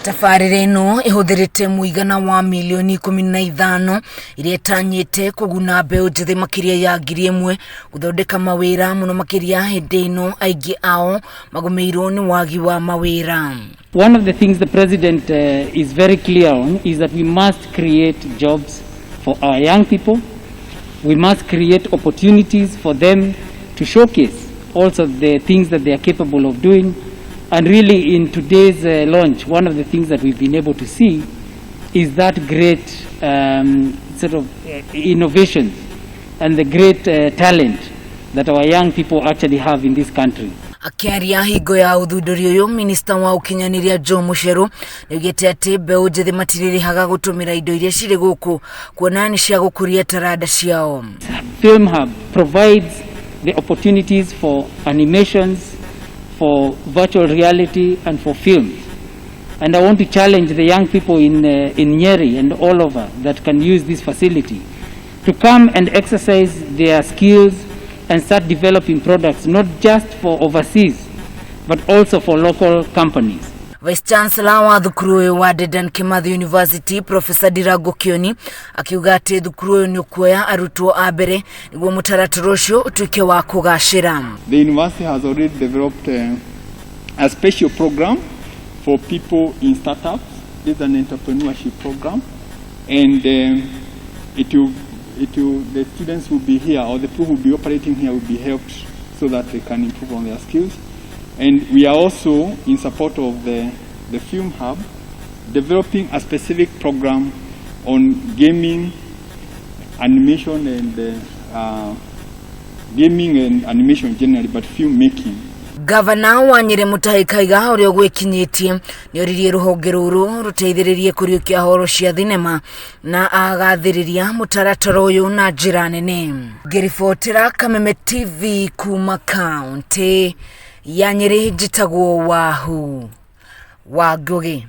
Tabarĩra ĩno ĩhũthĩrĩte mũigana wa mirioni 15 iria ĩtanyĩte kũguna mbeũ njĩthĩ makĩria ya 1000 gũthondeka mawĩra mũno makĩria hĩndĩ ĩno aingĩ ao magũmĩirwo nĩ wagi wa mawĩra. One of the things the president is very clear on is that we must create jobs for our young people. We must create opportunities for them to showcase also the things that they are capable of doing. And really, in today's launch, one of the things that we've been able to see is that great sort of innovation and the great talent that our young people actually have in this country. Akĩaria hingo ya ũthundũri ũyũ, minista wa ũkinyanĩria Joe Mucheru nĩaugĩte atĩ mbeũ njĩthĩ matirĩrĩhaga gũtũmĩra indo iria cirĩ gũkũ kuona nĩ cia gũkũria taranda ciao. Film Hub provides the opportunities for animations, for virtual reality, and for films. And I want to challenge the young people in Nyeri and all over that can use this facility to come and exercise their skills and start developing products not just for overseas, but also for local companies. Vice Chancellor wa thukuru ũyũ wa Dedan Kimathi University, Professor Ndirangu Kioni, akiuga atĩ thukuru ũyũ nĩ ũkuoya arutwo a mbere nĩguo mũtaratara ũcio ũtuĩke wa kũgacĩra. The university has already developed a special program for people in startups. This is an entrepreneurship program, and the students will be here, or the people who will be operating here will be helped so that they can improve on their skills. And we are also in support of the Film Hub, developing a specific program on gaming, animation, and gaming and animation generally, but filmmaking. Gavana wa Nyĩrĩ Mutahi Kaiga ũrĩa ũgwĩkinyĩtie nĩ oririe rũhonge rũrũ rũteithĩrĩrie kũriũkia horo cia thinema na agathĩrĩria mũtaratara ũyũ na njĩra nene. Ngĩribotera Kameme TV kuma kaũntĩ ya Nyĩrĩ, njĩtagwo Wahu wa Ngũgĩ.